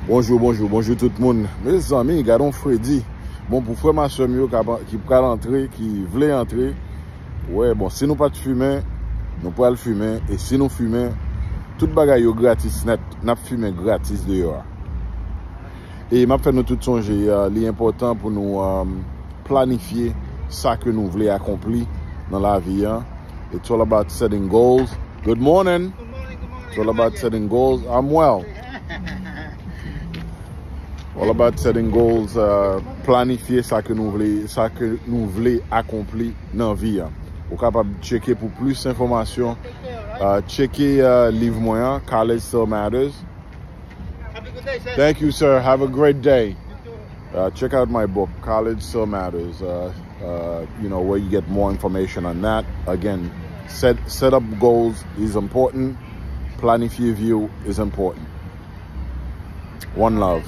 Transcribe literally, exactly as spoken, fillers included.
Bonjou, bonjou, bonjou tout moun. Mezanmi, gade yon fredi. Bon, pou frè m ak sè m yo k ap, ki pral antre, ki vle antre, wè, bon, si nou pa t fimen, nou pral fimen. E si nou fimen, tout bagay yo gratis nèt. N ap fimen gratis deyò a. E m ap fè nou tout sonje, uh, li enpòtan pou nou, um, planifye sa ke nou vle akonpli nan lavi an. It's all about setting goals. Good morning. It's all about setting goals. I'm well. All about setting goals, uh, planifye sa ke nou vle, sa ke nou vle akonpli nan vi an. Ou kapab tcheke pou plis enfòmasyon, uh, tcheke, uh, liv mwen an, College Still Matters. Thank you, sir. Have a great day. Uh, check out my book, College Still Matters. Uh, uh, you know, where you get more information on that. Again, set set up goals is important. Planifye vi w is important. One love.